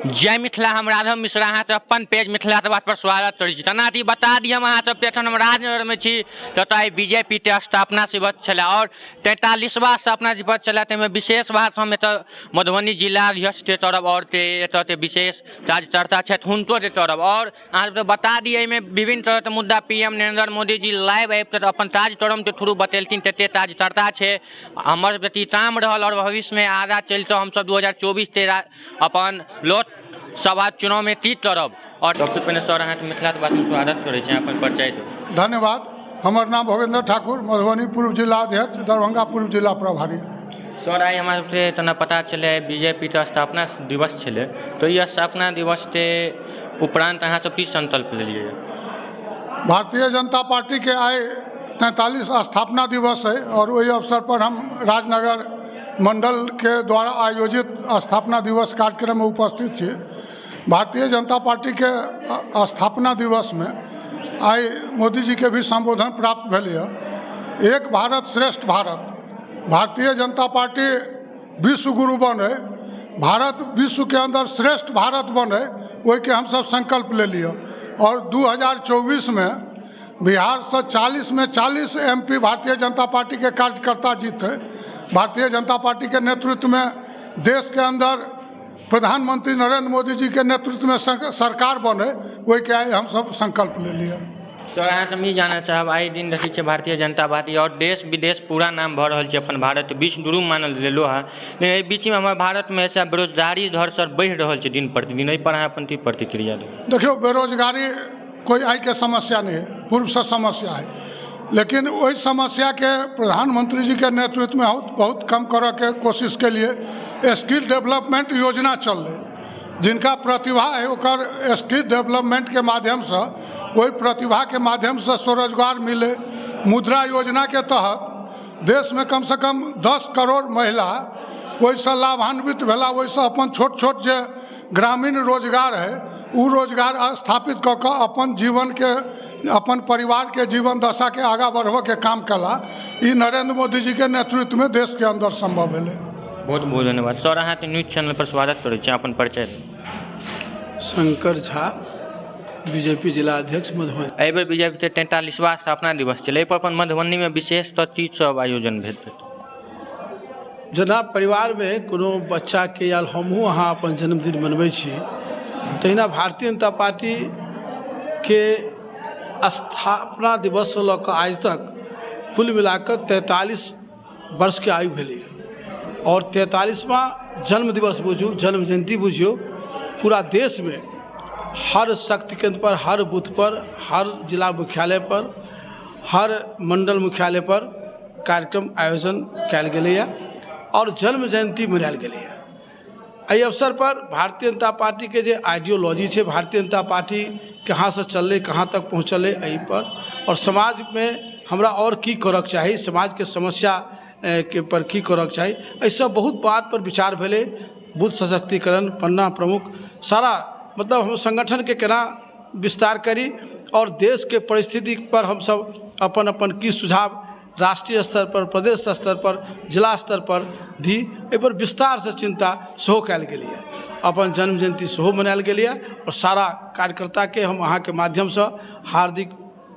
जय मिथिला। हम राघव मिश्रा अहाँके अपन पेज मिथिला के बात पर स्वागत करै छी। तेना कि बता दी हम अहाँ सबके एखन हम राजनगरमे छी, ततऽ आइ बीजेपीके स्थापना दिवस छलै आओर 43वां स्थापना दिवस छलै। ताहिमे विशेष बात हम एतऽ मधुबनी जिला अध्यक्षके करब आओर एतऽके विशेष कार्यकर्ता छथि हुनको करब। आओर अहाँ सबके बता दी एहिमे विभिन्न तरहके मुद्दा पीएम नरेंद्र मोदी जी लाइव आबि कऽ अपन कार्यक्रमके थ्रू बतेलखिन। तते कार्यकर्ता छै हमर प्रति काम रहल आओर भविष्यमे आगाँ चलि कऽ हमसब 2024के अपन लोकसभा चुनावमे की करब। आओर सबसँ पहिने सर अहाँके मिथिलाके बातमे स्वागत करै छी, अपन परिचय दू। धन्यवाद। हमर नाम भोगेन्द्र ठाकुर, मधुबनी पूर्व जिला अध्यक्ष, दरभंगा पूर्व जिला प्रभारी। सर, आइ हमरा सबके तेना पता चललै बीजेपीके स्थापना दिवस छलै, तऽ ई स्थापना दिवसके उपरान्त अहाँ सब की संकल्प लेलियै? भारतीय जनता पार्टीके आइ 43 स्थापना दिवस है और ओहि अवसर पर हम राजनगर मंडल के द्वारा आयोजित स्थापना दिवस कार्यक्रम में उपस्थित छी। भारतीय जनता पार्टी के स्थापना दिवस में आइ मोदी जी के भी संबोधन प्राप्त भेल। एक भारत श्रेष्ठ भारत, भारतीय जनता पार्टी विश्व गुरु बने, भारत विश्व के अंदर श्रेष्ठ भारत बने, ओहिके हमसब संकल्प लेलियै। और 2024 में बिहार से 40 में 40 एमपी भारतीय जनता पार्टी के कार्यकर्ता जीते। भारतीय जनता पार्टी के नेतृत्व में देश के अंदर प्रधानमंत्री नरेंद्र मोदी जी के नेतृत्व में सरकार बने, ओहिके आइ हमसब संकल्प लेलियै। सर, अहाँसँ हम ई जानऽ चाहब, आइ दिन देखै छियै भारतीय जनता पार्टी आओर देश विदेश पूरा नाम भऽ रहल छै, अपन भारत विश्व गुरु मानल गेलो हँ, लेकिन एहि बीचमे हमर भारतमे ऐसा बेरोजगारी दर सर बढ़ि रहल छै दिन प्रतिदिन, एहिपर अहाँ अपन की प्रतिक्रिया देबै? देखियौ, बेरोजगारी कोई आइके समस्या नहीं है, पूर्वसँ समस्या है, लेकिन ओहि समस्याके प्रधानमंत्री जी के नेतृत्वमे बहुत बहुत कम करऽके कोशिश के लिए स्किल डेवलपमेंट योजना चललै। जिनका प्रतिभा है ओकर स्किल डेवलपमेंटके माध्यमसँ ओहि प्रतिभाके माध्यमसँ स्वरोजगार मिले। मुद्रा योजनाके तहत देशमे कमसँ कम 10 करोड़ महिला ओहिसँ लाभान्वित भेला। ओहिसँ अपन छोट छोट जे ग्रामीण रोजगार है ओ रोजगार स्थापित कऽ कऽ अपन जीवनके, अपन परिवारके जीवन दशाके आगाँ बढ़बऽके काम कयला। ई नरेंद्र मोदी जीके नेतृत्वमे देशके अंदर संभव भेलै। बहुत बहुत धन्यवाद सर। अहाँके न्यूज चैनल पर स्वागत करै छी, अपन परिचय दू। शंकर झा, बीजेपी जिला अध्यक्ष, मधुबनी। एहिबेर बीजेपीके 43वां स्थापना दिवस छलै, एहिपर अपन मधुबनीमे विशेष तऽ की सब आयोजन भेल? जेना परिवारमे कोनो बच्चाके या हमहूँ अहाँ अपन जन्मदिन मनबै छी, तहिना भारतीय जनता पार्टीके स्थापना दिवससँ लऽ कऽ आज तक कुल मिलाकऽ 43 वर्षके आयु भेलैए आओर 43वां जन्म दिवस बुझू, जन्म जयन्ती बुझियौ, पूरा देशमे हर शक्ति केन्द्रपर, हर बूथपर, हर जिला मुख्यालयपर, हर मण्डल मुख्यालयपर कार्यक्रम आयोजन कयल गेलैए आओर जन्म जयन्ती मनायल गेलैए। एहि अवसरपर भारतीय जनता पार्टीके जे आइडियोलॉजी छै, भारतीय जनता पार्टी कहाँसँ चललै, कहाँ तक पहुँचलै एहिपर, आओर समाजमे हमरा आओर की करऽके चाही, समाजके समस्या के पर की करऽके चाही, एहिसब बहुत बातपर विचार भेलै। बूथ सशक्तिकरण, पन्ना प्रमुख, सारा मतलब हम सङ्गठनके केना विस्तार करी आओर देशके परिस्थितिपर हमसब अपन अपन की सुझाव राष्ट्रीय स्तरपर, प्रदेश स्तरपर, जिला स्तरपर दी, एहिपर विस्तारसँ चिन्ता सेहो कयल गेलैए। अपन जन्म जयन्ती सेहो मनायल गेलैए आओर सारा कार्यकर्ताके हम अहाँके माध्यमसँ हार्दिक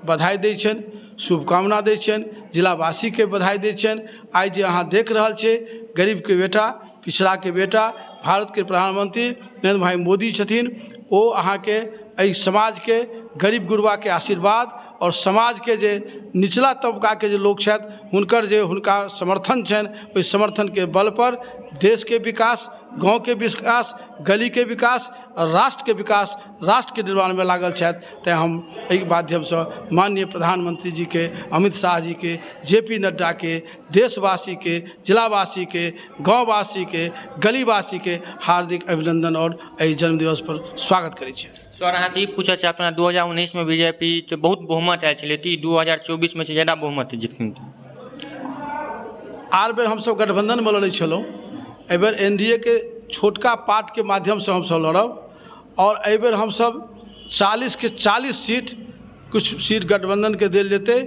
बधाइ दै छियनि, शुभकामना दै छियनि, जिलावासीके बधाइ दै छियनि। आइ जे अहाँ देख रहल छियै, गरीबके बेटा, पिछड़ाके बेटा, भारतके प्रधानमन्त्री नरेन्द्र भाइ मोदी छथिन, ओ अहाँके एहि समाजके गरीब गुरबाके आशीर्वाद आओर समाजके जे निचला तबकाके जे लोक छथि, हुनकर जे हुनका समर्थन छनि, ओहि समर्थनके बलपर देशके विकास, गाँवके विकास, गलीके विकास आओर राष्ट्रके विकास, राष्ट्रके निर्माणमे लागल छथि। तैँ हम एहि माध्यमसँ माननीय प्रधानमन्त्री जीके, अमित शाह जीके, जे पी नड्डाके, देशवासीके, जिलावासीके, गाँववासीके, गलीवासीके हार्दिक अभिनन्दन आओर एहि जन्मदिवसपर स्वागत करै छियनि। सर, अहाँके ई पूछऽ चाहब, अपना 2019मे बीजेपी के बहुत बहुमत आयल छलै, तऽ ई 2024मे छै ज्यादा बहुमत जीतथिन? आर बेर हमसभ गठबन्धनमे लड़ै छलहुँ, एहिबेर एन डी ए के छोटका पार्टके माध्यमसँ हमसभ लड़ब आओर एहिबेर हमसभ 40के 40 सीट, किछु सीट गठबन्धनके देल जेतै,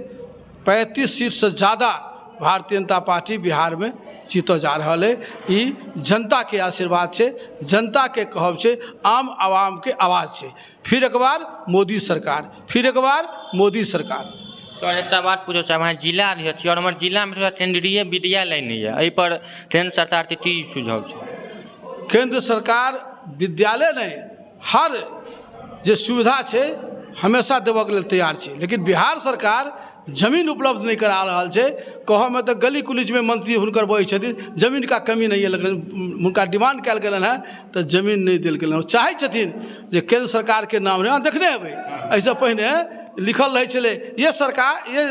35 सीटसँ ज्यादा भारतीय जनता पार्टी बिहारमे जीतऽ जा रहल अइ। ई जनताके आशीर्वाद छै, जनताके कहब छै, आम आवामके आवाज छै। फिर एक बार मोदी सरकार, फिर एक बार मोदी सरकार। सर, एकटा बात पूछऽ चाहब, अहाँ जिला अध्यक्ष छी और हमर जिलामे थोड़ा केंद्रीय विद्यालय नहि यऽ, एहिपर केंद्र सरकारके की सुझाव छै? केंद्र सरकार विद्यालय नहि, हर जे सुविधा छै हमेशा देबऽके लेल तैयार छै, लेकिन बिहार सरकार जमीन उपलब्ध नहि करा रहल छै। कहऽमे तऽ गली कुलीचमे मंत्री हुनकर बजै छथिन जमीन का कमी नहीं है, लेकिन हुनका डिमांड कयल गेलनि हेँ तऽ जमीन नहि देल गेलनि। चाहै छथिन जे केंद्र सरकारके नाम रहै। अहाँ देखने हेबै एहिसँ पहिने लिखल रहै छलै ये सरकार, ये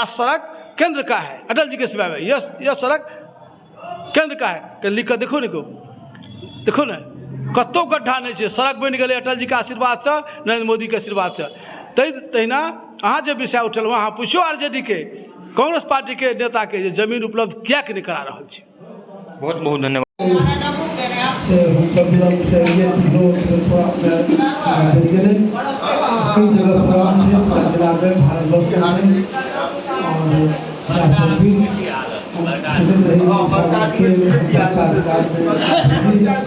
सड़क केंद्र का है, अटल जी के समय में यह सड़क केंद्र का है, के लिख कऽ देखो ने, देखो ने कतहु गड्ढा नहि छै, सड़क बनि गेलै अटल जीके आशीर्वादसँ, नरेन्द्र मोदीके आशीर्वादसँ। तहिना अहाँ जे विषय उठेलहुँ, अहाँ पुछियौ आरजेडीके, कांग्रेस पार्टीके नेताके जे जमीन उपलब्ध किएक नहि करा रहल छै। बहुत बहुत धन्यवाद। से हमसब विलम्बसँ एलियै, थोड़ा गेलै। कई जगह प्रोग्राम छै पूरा जिलामे, भारतवर्षमे छै। और हमरा सब बीच सोचैत रही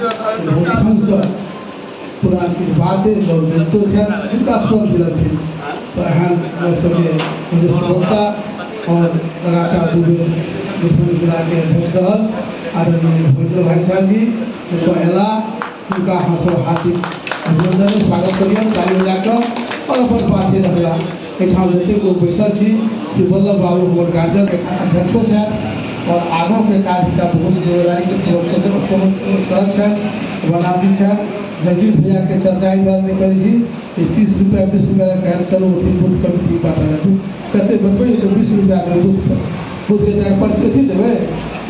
बहुत ढङ्गसँ पूरा किछु बात लोक मिलतो छथि, हुनका स्वस्थ मिलथिन। तऽ एहन हमर सबके सुरक्षा और लगातार 2 बेर मधुबनी जिलाके अध्यक्ष रहल आदरणीय भूपेंद्र भाई साहब जी एतऽ अयला, हुनका अहाँ सब हार्दिक अभिनंदन स्वागत करियौ ताली बजा कऽ और अपन पार्टी रखला। एहिठाम जतेक लोक बैसल छी, श्री वल्लभ बाबू हमर गार्जियन अध्यक्षो छथि और आगाँके काज हिनका बहुत जिम्मेदारीके पूर्वक करत छथि, बनाबी छथि। जगदीश भैयाके चर्चा एहि दुआरे नहि करै छी जे 30 रुपैआ 20 रुपैआ कहल चलू अथी बूथ कमिटी बाँटल कतेक बतबै तऽ 20 रुपैआमे बूथ पर बूथके जाके पर्ची अथी देबै,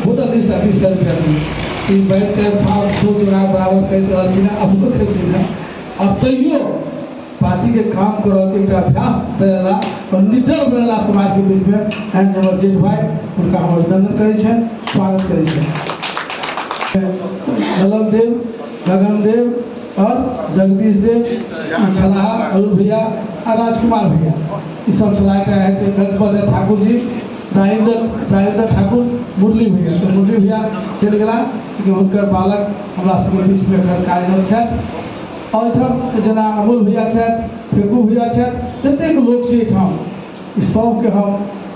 वोटर लिस्ट आ 20 रुपैआ देबै। ई बैंक टाइम भाव 2 जोड़ा बराबर करैत रहलखिन हेँ, अपनो केलखिन हेँ और तैयो पार्टीके काम करऽके एकटा अभ्यास देला और निडर बनेला समाजके बीचमे। एहन हमर जेठ भाई, हुनका हम अभिनंदन करै छनि, स्वागत करै छनि। ललन देव, गगन देव और जगदीश देव छलाह, अरुण भैया आ राजकुमार भैया, ई सब छलाह। एकटा हेतै गणपति ठाकुर जी, राजेंद्र ठाकुर, मुरली भैया। तऽ मुरली भैया चलि गेला, लेकिन हुनकर बालक हमरा सबके बीचमे एखन कार्यरत छथि। और एहिठाम जेना अमोल भैया छथि, फेकू भैया छथि, जतेक लोक छै एहिठाम, ई सबके हम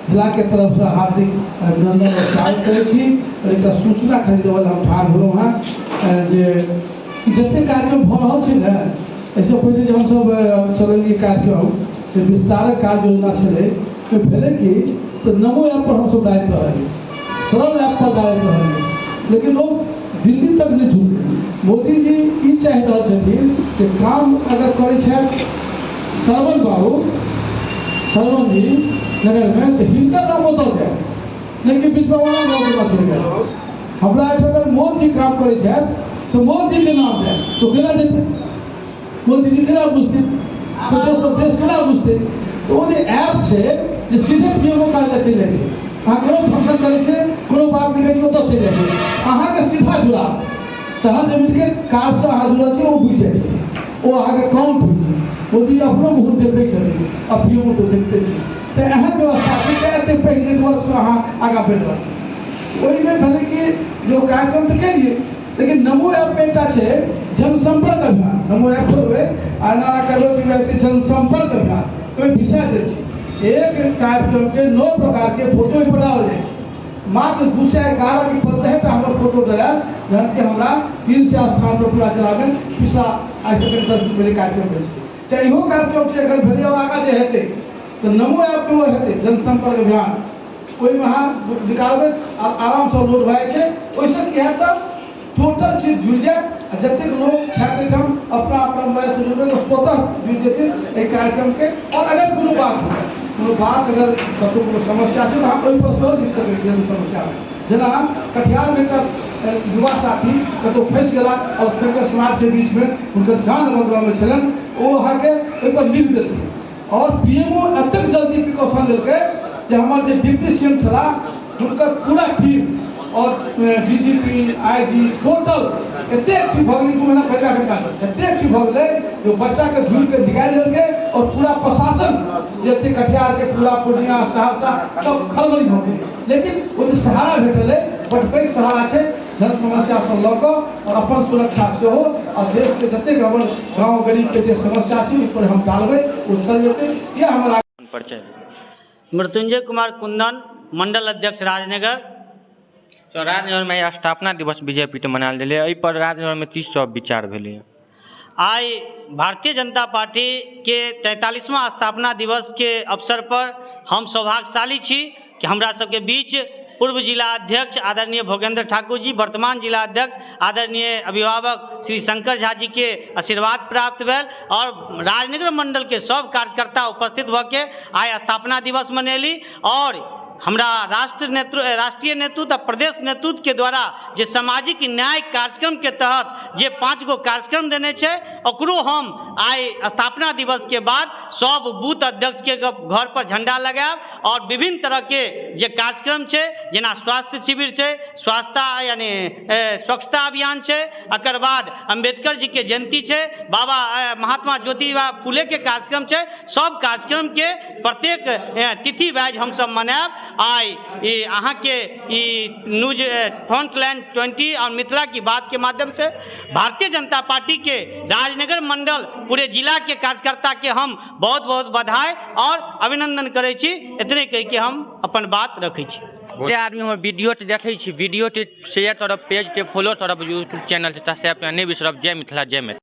जिलाके तरफसँ हार्दिक अभिनंदन और स्वागत करै छी। और एकटा सूचना खाली देबऽ हम ठाढ़ भेलहुँ हेँ जे जतेक कार्यक्रम भऽ रहल छै ने, एहिसँ पहिले जे हमसब चलेलियै कार्यक्रम, से विस्तारक कार्य योजना छलै, तऽ भेलै कि तऽ नमो ऐप पर हमसब डालि रहलियै, सरल ऐप पर डालि रहलियै, लेकिन ओ दिल्ली तक नहि जुड़लै। मोदी जी ई चाहि रहल छथिन कि काम अगर करै छथि श्रवण बाबू, श्रवण जी नगरमे, तऽ हिनकर नाम ओतऽ जाय, लेकिन बीचमे ओना नाम चलि गेल। हमरा एहिठाम अगर मोदी काम करै छथि तऽ मोदीके नाम जाय, तऽ केना जेतै? मोदीजी केना बुझतै? तऽ दोसर देश केना बुझतै? तऽ ओ जे ऐप छै जे सीधे पीएमओ कार्यालय चलि जाइ छै, अहाँ कोनो फंक्शन करै छै, कोनो बात नहि करै छै, ओतऽ चलि जाइ छै, अहाँके सीधा जुड़ाव शहर जमीनके काजसँ अहाँ जुड़ल छी, ओ बुझि जाइ छै, ओ अहाँके काउंट होइ छै। मोदी अपनो बहुत देखै छथिन आ पीएमओ तऽ देखते छै। तऽ एहन व्यवस्था छै, तेँ एतेक पैघ नेटवर्कसँ अहाँ आगाँ बढ़ि रहल छी। ओहिमे भेलै कि जे ओ कार्यक्रम तऽ केलियै, लेकिन नमो ऐपमे एकटा छै जनसम्पर्क अभियान। नमो ऐप खोलबै आ एना एना करबै तऽ जनसम्पर्क अभियान ओहिमे विषय दै छै। एक कार्यक्रमके 9 प्रकारके फोटो ओहिपर डालल जाइ छै। मात्र 211 कि 15 टा हमर फोटो डलायल, जहन कि हमरा 300 स्थान पर पूरा जिलामे पिछला आइसँ करीब 10 दिन पहिले कार्यक्रम भेल छै। तऽ इहो कार्यक्रम छै एखन भेलै और आगाँ जे हेतै तऽ नमो ऐपमे ओ हेतै जनसम्पर्क अभियान, ओहिमे अहाँ निकालबै आरामसँ लोड भए जाइ छै। ओहिसँ की हैत तऽ टोटल चीज जुड़ि जायत आ जतेक लोक छथि एहिठाम अपना अपना मोबाइलसँ जुड़बै तऽ स्वतः जुड़ि जेथिन एहि कार्यक्रमके। और अगर कोनो बात हुए, कोनो बात अगर कतहु कोनो समस्या छै तऽ अहाँ ओहिपर सेहो लिख सकै छी। एहन समस्यामे जेना कटिहारमे एकटा युवा साथी कतहु फँसि गेला अल्पसंख्यक समाजके बीचमे, हुनकर जान बदलामे छलनि, ओ अहाँके ओहिपर लिख देलखिन और पीएमओ एतेक जल्दी प्रिकॉशन लेलकै जे हमर जे डिप्टी सीएम छलाह हुनकर पूरा टीम और डीजीपी आईजी टोटल एतेक एक्टिव भऽ गेलै, 2 महीना पहिला घटना छै, एतेक एक्टिव भऽ गेलै जे बच्चाके झुलिके निकालि लेलकै और पूरा प्रशासन जे छै कटिहारके पूरा पूर्णिया सहरसा सब खलबली भऽ गेलै। लेकिन ओ जे सहारा भेटलै बड पैघ सहारा छै जन समस्यासँ लऽ कऽ आओर अपन सुरक्षा सेहो आ देशके जतेक हमर गाँव गरीबके जे समस्या छै ओहिपर हम डालबै ओ चलि जेतै। इएह हमर परिचय। मृत्युंजय कुमार कुंदन, मंडल अध्यक्ष राजनगर। तो राजनगरमे आइ स्थापना दिवस बीजेपी के मनायल गेलै, एहि पर राजनगरमे की सब विचार भेलै? आइ भारतीय जनता पार्टी के 43वां स्थापना दिवस के अवसर पर हम सौभाग्यशाली छी कि हमरा सबके बीच पूर्व जिला अध्यक्ष आदरणीय भोगेंद्र ठाकुर जी, वर्तमान जिला अध्यक्ष आदरणीय अभिभावक श्री शंकर झा जी के आशीर्वाद प्राप्त भेल और राजनगर मंडल के सब कार्यकर्ता उपस्थित भऽ के आइ स्थापना दिवस मनेली। और हमरा राष्ट्र नेतृत्व, राष्ट्रीय नेतृत्व आ प्रदेश नेतृत्व के द्वारा जे सामाजिक न्याय कार्यक्रम के तहत जे 5 गो कार्यक्रम देने छै, ओकरो हम आइ स्थापना दिवस के बाद सब बूथ अध्यक्ष के घर पर झंडा लगायब और विभिन्न तरह के जे कार्यक्रम छै, जेना स्वास्थ्य शिविर छै, स्वच्छता यानी स्वच्छता अभियान छै, एकर बाद अम्बेडकर जी के जयंती छै, बाबा महात्मा ज्योतिबा फूले के कार्यक्रम छै, सब कार्यक्रम के प्रत्येक तिथि वाइज हमसब मनायब। आइ ई अहाँके ई न्यूज फ्रंट लाइन 20 और मिथिला की बात के माध्यम से भारतीय जनता पार्टी के राजनगर मंडल पूरे जिला के कार्यकर्ता के हम बहुत बहुत बधाई और अभिनंदन करै छी। इतने कहि के हम अपन बात रखै छी। जे आदमी हमर वीडियो के देखै छी, वीडियो के शेयर करब, पेज के फॉलो करब, यूट्यूब चैनल के सब्सक्राइब करब नहि बिसरब। जय मिथिला, जय मैथिली।